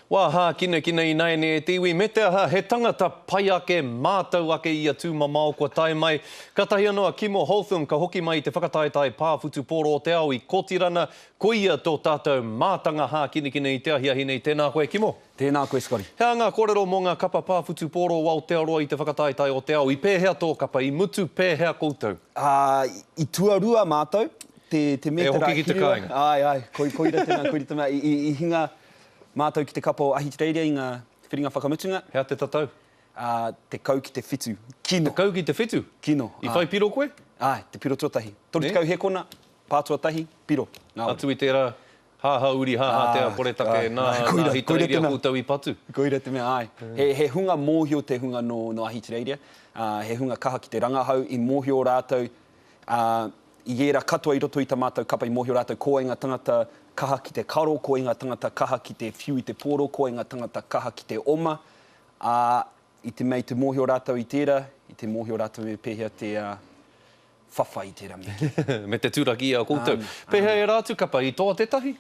Wā hākinakina ināianei e te iwi, me te aha, he tangata pai ake, mātau ake i a Tūmamao kua tae mai. Katahi anō a Kimo Holtham ka hoki mai i te whakataetae pā whutupōro o te ao i Kotirana, ko ia tō tātou mātanga hākinakina i te ahiahi nei. Tēnā koe Kimo. Tēnā koe Scotty. He aha ngā kōrero mō ngā kapa pā whutupōro o Aotearoa i te whakataetae o te ao? I pēhea tō kapa? I mutu pēhea koutou? Ā, i tuarua mātou, te, te E mētera hoki ki te hiriwa. kāinga. Āe, āe, koi, koira tēnā, koira tēnā. I, i, i hinga Mātou ki te kapa o Ahitereiria i ngā whiringa whakamutunga. Hea te tatau? Ā, 10 ki te whitu. Kino. 10 ki te whitu? Kino, ā. I whai piro koe? Āe, te piro tuatahi. 30 hekona, pā tuatahi, piro. Ngāwari. Atu i tērā, hāhā uri, hāhā te ao koretake, nā, nā Ahitereiria koutou i patu. Koira te mea, āe. He, he hunga mōhio te hunga nō, nō Ahitereiria. Ā, he hunga kaha ki te rangahau, i mōhio rātou, Ā, i ērā katoa i roto i tā mātou kapa i mōhio rātou ko wai ngā tangata kaha ki te karo, ko wai ngā tangata kaha ki te whiu i te pōro, ko wai ngā tangata kaha ki te oma, ā, i te mea i te mōhio rātou i tērā, i te mōhio rātou me pēhea te whawhai i tērā mea. Me te turaki i a koutou. Pēhea ērā atu kapa, i toa tētahi?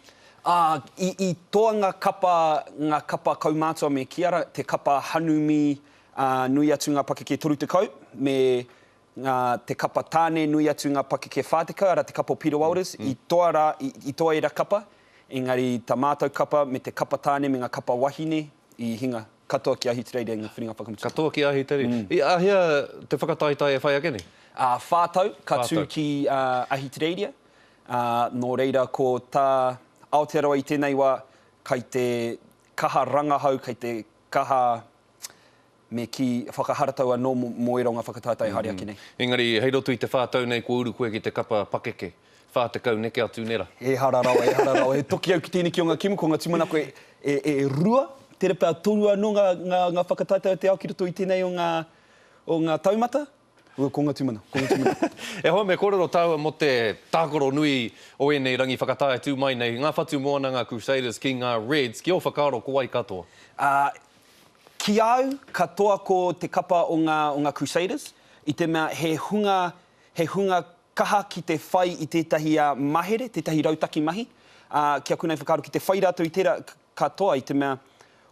Ā, i, i toa ngā kapa, ngā kapa kaumātua me kī ara, te kapa hanumi, ā, nui atu ngā pakeke 30, me ngā, te kapa tāne nui atu ngā pakeke 40, arā te kapa o Peter Walters, i toa rā, i, i toa ērā kapa, engari tā mātou kapa me te kapa tāne me ngā kapa wahine i hinga katoa ki Ahitereiria i ngā whiringa whakamutunga. Katoa ki Ahitereiria. I āhea te whakataetae e whai ake nei? Ā, whā tau ka tū ki Ahitereiria, ā, nō reira ko tā Aotearoa i tēnei wā, kai te kaha rangahau, kai te kaha Me kī, whakaharatau anō mō ērā o ngā whakataetae haere ake nei. Engari, hei roto i te whā tau nei kua uru koe ki te kapa pakeke, 40 neke atu nera. Ehara rawa, ehara rawa. He toki au ki tēneki o ngā kēmu, ko ngā tūmanako e, e, e rua, tērā pea toru anō ngā, ngā, ngā whakataetae o te ao ki roto i tēnei o ngā, o ngā taumata. Ua, ko ngā tūmanako, ko ngā tūmanako. E hoa, me kōrero tāua mō te tākaro nui o ēnei rangi whakatae tū mai nei, ngā whatu moana, ngā Crusaders ki ngā Reds, ki ō whakaaro ko wai ka toa? Ā, Ki a au, ka toa ko te kapa o ngā, o ngā Crusaders, i te mea he hunga, he hunga kaha ki te whai i tētahi mahere, tētahi rautaki mahi, ā, ki aku nei whakaaro, ki te whai rātou i tērā, ka toa i te mea,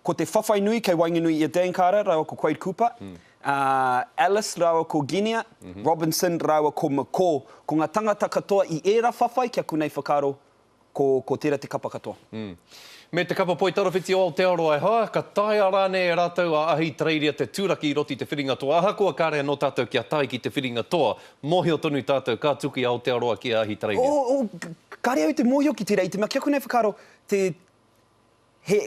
ko te whawhai nui kei waenganui i a Dan Carter rāua ko Quade Cooper, ā, Ellis rāua ko Genia, Robinson rāua ko McCaw. Ko ngā tangata katoa i ērā whawhai, ki aku nei whakaaro, Ko, ko tera te kapa katoa. Mm. Me te kapa poitarawhiti o Aotearoa e hoa, ka taea rānei e rātou a Ahitereiria te turaki i roto i te whiringa toa? Ahakoa kāre anō tātou kia tae ki te whiringa toa, mōhio tonu tātou ka tuki a Aotearoa ki a Ahitereiria. Oh, oh, kāre au i te mōhio ki tērā, i te mea ki aku nei whakaaro, te, he,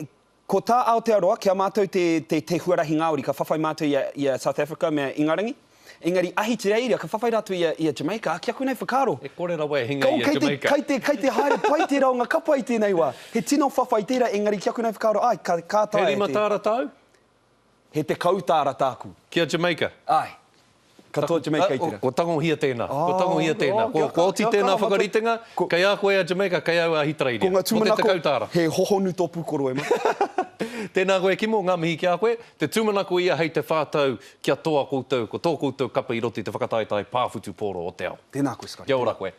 Ko tā Aotearoa, ki a mātou te, te, te huarahi ngāwari, ka whawhai mātou i a, i a South Africa me a Ingarangi. Engari Ahitereiria, ka whawhai rātou i a, i a Jamaica, ā, ki aku nei whakaaro. E kore rawa e hinga i a Kei te, Jamaica. kei te, kei te haere pai tērā o ngā kapa i tēnei wā. He tino whawhai tērā, engari ki aku nei whakaaro, āe, ka, ka He taea rima te. tāra tāu? He 10 tāra tāku. Ki a Jamaica? Āe. Katoa Jamaica i tērā. Kua tangohia tēnā. Kua tangohia tēnā. Kua, kua oti tēnā whakaritenga, kei a koe a Jamaica, kei au a Ahitereiria. Ko ngā Mō te tūmanako, 10 tāra. he hohonu tō pūkoro e mate. Tēnā koe Kimo, ngā mihi ki a koe. Te tūmanako ia hei te whā tau kia toa koutou, ko tō koutou kapa i roto i te whakataetae pā whutupōro o te ao. Tēnā koe Scotty. Kia ora koe.